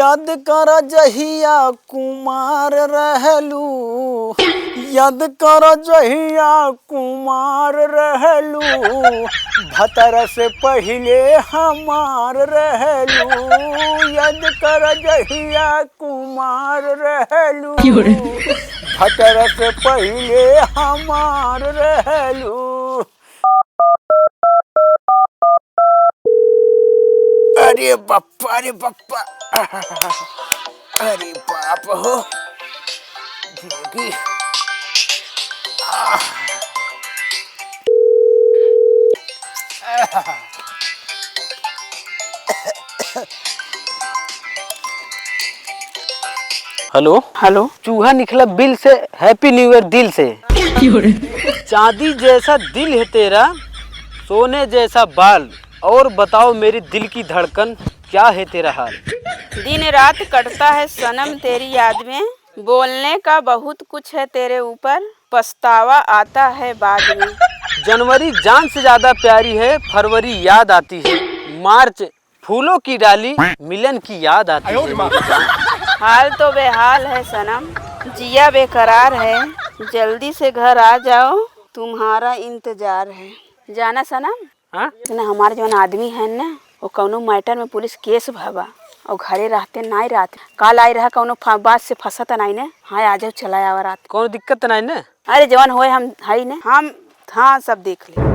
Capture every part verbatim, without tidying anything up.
याद कर जहिया कुमार रहलू, याद कर जहिया कुमार रहलू, भतर से पहिले हमार रहलू। याद कर जहिया कुमार रहलू, क्यों रे? भतर से पहिले हमार रहलू। अरे बप्पा, अरे बप्पा, अरे बाप हो, जिंदगी। हेलो। हेलो। चूहा निकला बिल से, हैप्पी न्यू ईयर दिल से। चांदी जैसा दिल है तेरा, सोने जैसा बाल, और बताओ मेरी दिल की धड़कन, क्या है तेरा हाल? दिन रात कटता है सनम तेरी याद में, बोलने का बहुत कुछ है तेरे ऊपर, पछतावा आता है बाद में। जनवरी जान से ज्यादा प्यारी है, फरवरी याद आती है, मार्च फूलों की डाली, मिलन की याद आती है। हाल तो बेहाल है सनम, जिया बेकरार है, जल्दी से घर आ जाओ, तुम्हारा इंतजार है। जाना सनम, हाँ? ना हमार जौन आदमी है ना, वो कौनो मैटर में पुलिस केस भवा, और घरे रहते नाई रहत। काल आई रहा कौनो फा-, बात से फंसत नाई ने। हाँ, आ जाओ, चला आवा रात। कौनो दिक्कत नाई ने? अरे जवन होए हम हई ने, हम हाँ सब देख ले।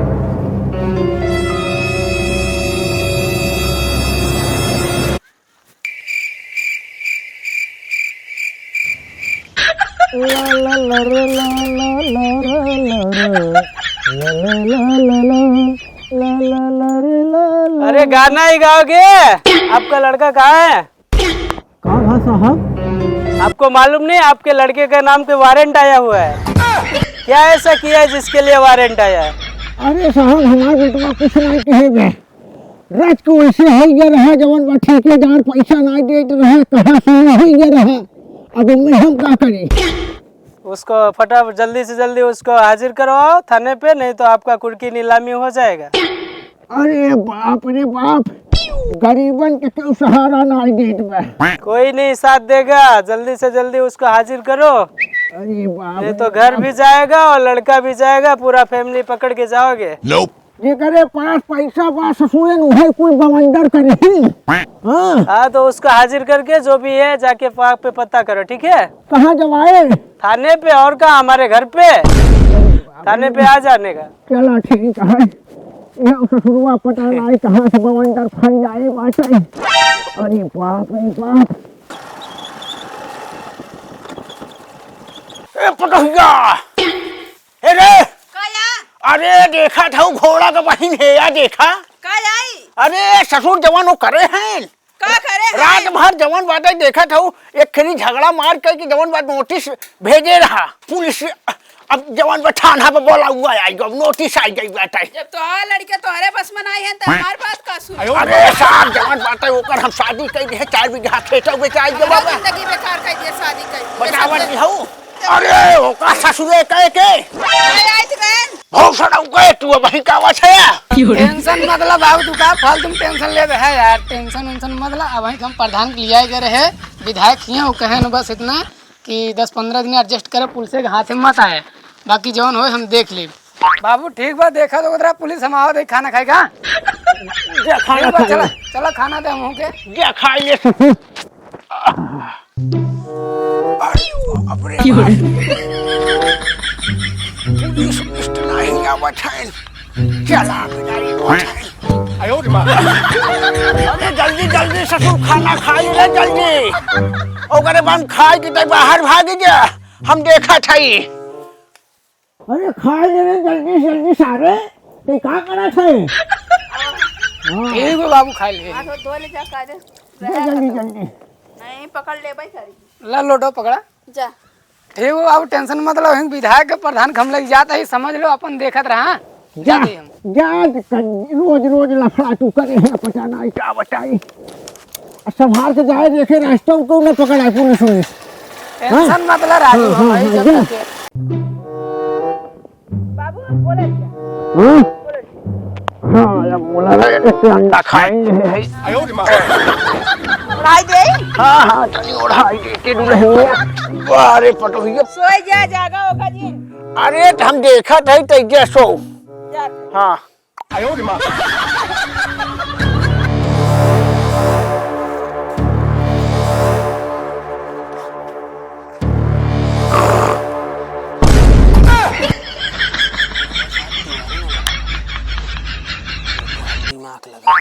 अरे गाना ही गाओगे? आपका लड़का कहाँ है? का भा साहब? आपको मालूम नहीं, आपके लड़के का नाम पे वारंट आया हुआ है। क्या ऐसा किया है जिसके लिए वारंट आया है? अरे साहब, हमार बेटवा कुछ नहीं कहे बे। रात को ऐसे हो गया रहा, जवन बा ठेकेदार पैसा ना देत रहा, कहाँ से ना हो गया रहा। अब इनमें हम का करी? उसको फटाफट, जल्दी से जल्दी उसको हाजिर करवाओ थाने पे, नहीं तो आपका कुर्की नीलामी हो जाएगा। अरे बाप रे बाप, गरीबन के क्यों सहारा ना देत बा। कोई नहीं साथ देगा, जल्दी से जल्दी उसको हाजिर करो। अरे बाप नहीं रे तो घर बाप। भी जाएगा और लड़का भी जाएगा, पूरा फैमिली पकड़ के जाओगे। जेकरे पास पैसा बा ससुरन, उहे कुल बवंडर करही। हाँ। हाँ, तो उसको हाजिर करके जो भी है जाके पाक पे पता करो, ठीक है? कहाँ जवाए? थाने पे, और कहाँ, हमारे घर पे। थाने पे आ जाने का। चला ठीक है। यह ससुरवा पता नहीं कहाँ से बवंडर फैलाए बाटे। अरे बाप रे बाप। ए पटहिया, ए रे! का या? अरे, देखा था, घोड़ा का बहिन है या, देखा? का आई? अरे, ससुर जवान वो करे हैं। का करे हैं? रात भर जवान बाटे, देखा था, एक खरी झगड़ा मार के कि जवान बात नोटिस भेजे रहा पुलिस। अब जवान बा थाना पे बोला हुआ आई, अब नोटिस आई गई बाटे। जब तोहार लड़के तोहरे बस में नाई हैं, त हमार बात का सुन? अरे साहब, जवान बाटे, ओकर हम शादी कई दिहे, चार बीघा खेत बेचाई के बाबा। जिंदगी बेकार कई दिहे, शादी कई दिहे। बतावन की हऊ? अरे, ओका ससुरे कहे के? अरे, आई तो गए। भौसड़ा उके, तू अब वहीं का आवाज है? टेंशन मत ला बाबू, तू का फालतू में टेंशन ले रहे है यार, टेंशन वेंशन मत ला। अब वहीं हम प्रधान के लिया गए रहे, विधायक ही हैं, वो कहे न बस इतना कि दस पन्द्रह दिन एडजस्ट करे, पुलिस के हाथ में मत आए, बाकी जौन होए हम देख लेब। बाबू ठीक बा, देखा तो उधर पुलिस हम आवत है, खाना खाएगा? जा खाना ठीक बा, खा चला, ले। चला खाना दे हमहू के। जा खा ले। अरे बाप रे बाप। पुलिस उलिस तो नहीं आवत है। चला बिदाई होत है। अरे जल्दी जल्दी ससुर खाना खाई ले जल्दी। ओकरे बाद खाए के तै बाहर भाग जा। हम देखा था। अरे खाए ले रे जल्दी से जल्दी सारे, ते का करत है? हाँ। ठीक हो बाबू, खाए ले। आ तो दो ले जा, का दे? जा जल्दी जल्दी। नहीं, पकड़ ले भाई सारी। ला लोटो पकड़ा। जा। ठीक हो बाबू, टेंशन मत लो, हिंग विधायक के प्रधान के हम लग जात है, समझ लो, अपन देखत रहा। जा, जाते हम। जा, रोज रोज लफड़ा तू करे है, पता नहीं का बताई। संभाल के जाए, देखे रास्ता में क्यों ना पकड़ा पुलिस उलिस। टेंशन मत ला राजू, हाँ, हम हाँ, हैं हाँ, जब जा। तक के। बाबू, हम बोले क्या? हाँ? बोले क्या? हाँ, ये बोला रहे, इससे अंडा खाएंगे। आयो रे माँ। आई दे। हाँ, हाँ, तनी ओढ़ाई दे के दुल्हनिया। वाह रे पटोहिया। सोई जा, जागा होगा जिन। अरे, त हम देखत हई, तै जा सो। जा। हाँ। दिमाग लगा।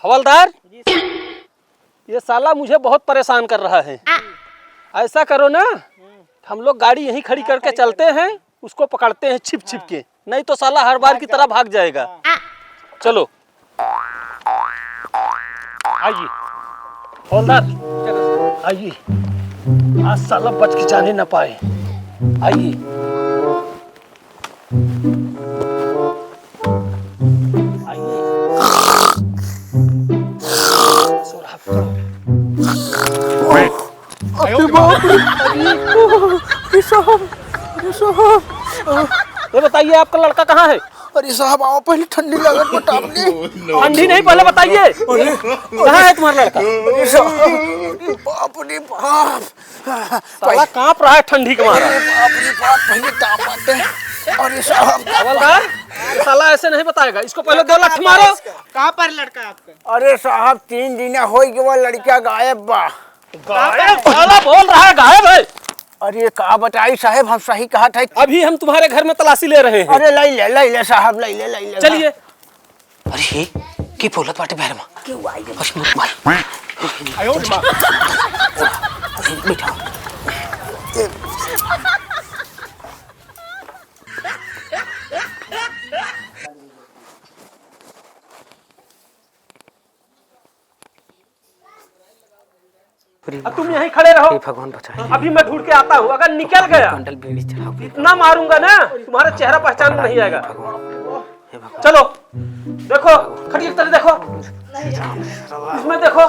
हवलदार, ये साला मुझे बहुत परेशान कर रहा है। ऐसा करो ना, हम लोग गाड़ी यहीं खड़ी करके चलते हैं, उसको पकड़ते हैं छिप छिप के, नहीं तो साला हर बार की तरह भाग जाएगा। चलो। आइए। हवलदार, आइए। आज साला बच के जाने ना पाए। आइए। आइए। सुरहब करो। अरे बाप रे, अरे, अरे साहब, अरे साहब। ये बताइए, आपका लड़का कहाँ है? अरे साहब, आओ पहले, ठंडी लागत बा, टाप ले। ठंडी नहीं, पहले बताइए, अरे, कहाँ है तुम्हारा लड़का? अरे साहब, अरे बाप रे बाप। साला कांप रहा है ठंडी के मारा। अरे बाप रे बाप, पहले टाप आते हैं। अरे साहब। हवलदार, साला ऐसे नहीं बताएगा, इसको पहले दो लट्ठ मारो। कहाँ पर लड़का आपका? अरे साहब, तीन दिन होइ गवा, लड़का गायब बा। गायब? साला बोल रहा है गायब है। अरे का बताई साहेब, हम सही कहत है। अभी हम तुम्हारे घर में तलाशी ले रहे हैं। अरे लइ ले, लइ ले साहब, लइ ले, लइ ले। चलिए। अरे हे, के बोलत बाटे बहर में? केहू आई गए। अरे मुँह मार। अरे बैठा। अरे अब तुम यहीं खड़े रहो। हे भगवान बचाए। अभी मैं ढूंढ के आता हूँ, अगर निकल गया, कंडल बीड़ी चढ़ाओ। इतना मारूंगा ना, तुम्हारा चेहरा पहचान में नहीं आएगा। हे भगवान। चलो, देखो, खटिया की तरफ देखो, इसमें देखो,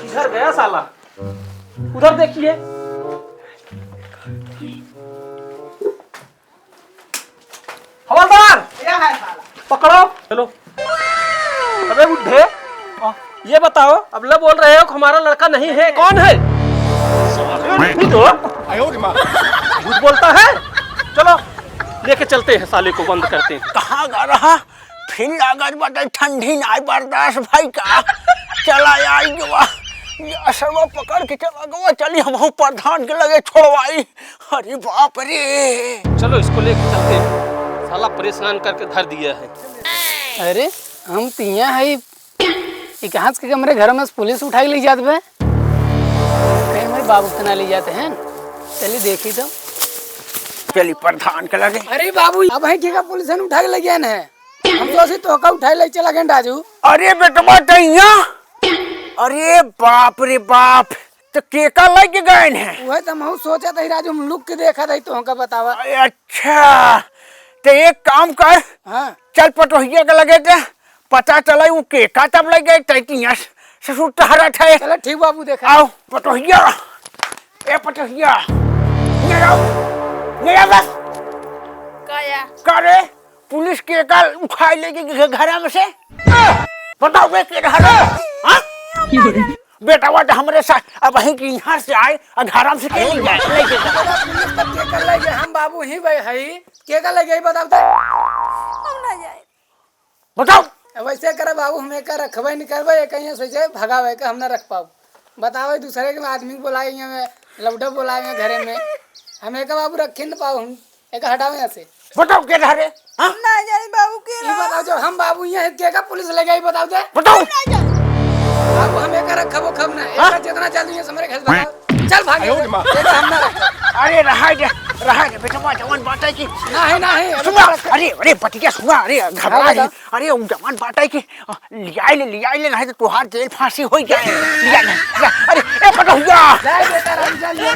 इधर गया साला, उधर देखिए। हवलदार! क्या है साला? पकड़ो। चलो। अबे बुड्ढे, ये बताओ, अब लो बोल रहे हो कि हमारा लड़का नहीं है, कौन है? झूठ बोल रहा है। झूठ बोलता है। चलो, लेके चलते हैं साले को, बंद करते हैं। कहाँ गा रहा? फिर लागत बाटे ठंडी नाई बर्दाश्त भई का। चला आई गवा। ये असरवा पकड़ के चला गवा। चली हमहू प्रधान के लगे छोड़वाई। अरे बाप रे। चलो इसको लेके चलते हैं। साला परेशान करके धर दिया है। अरे हम तो यहाँ है, ये कहाँ से के हमरे घर में से पुलिस उठा के ले जात बे? कहीं हमारे बाबू के ना ले जाते हैं? चलिए देखी तो। चली प्रधान के लगे। अरे बाबू, अब है के का पुलिस ने उठा के ले गया है? हम सोची तोहका उठाए ले चला गए राजू। अरे बेटवा, तैया। अरे बाप रे बाप, तो केका लेके गए हैं? वह तो हम सोचा था राजू, हम लुक के देखा था, तोहका बतावा। अरे अच्छा, तो एक काम कर। हाँ। चल पटोहिया के लगे ते, पता चला वो केका तब ले गए, तै तिया ससुर टहरत है। चलो ठीक बाबू, देखा। आओ पटोहिया, ए पटोहिया, ये आओ, ये आओ बस। का या? का रे? पुलिस केका उठाए लेके घ-, घरा में से? बताओ बे, के रहा रे? हाँ? बेटवा तो हमरे साथ अब वहीं की यहाँ से आए, और घरा में से के ले जाए, लेके जाए? पुलिस तब केका ले गए, हम बाबू ही भाई हई, केका ले गए बताओ तो? हम ना जाए। बताओ। अब ऐसे करे बाबू, हम एका रखबे नहीं करबे, एक यहाँ से जे भगावे का हम ना रख पाऊ। बतावे दूसरे के आदमी को बोलाए, यहाँ में लौटा बोलाए घरे में, हम एका बाबू रखे न पाऊ हम। एक हटाओ यहाँ से। बताओ के रहा रे? हाँ? ना जाए बाबू के ये रहा। बताओ, जब हम बाबू यहाँ है, के का पुलिस ले गई, बताओ दे। बताओ। ना जाए। बाबू हम एक रखबो खब ना, हाँ? एक जितना जल्दी है, हमरे घर से भागो। चल भाग। आयो रे माँ। एक हम ना रखब। अरे रहा दे, रहा दे, बेटवा जवान बात है कि। ना है, ना है, अरे सुना, ना रखब। अरे, अरे बतिया सुना, अरे घबरा हाँ, नहीं। बताओ। अरे उ जवान बात है कि, अ, लियाई ले, लियाई ले, नहीं तो तुहार जेल फांसी हो जाए। लिया ले, लिया। अरे, ए पटोहिया। जा बेटा, राम जा लिया।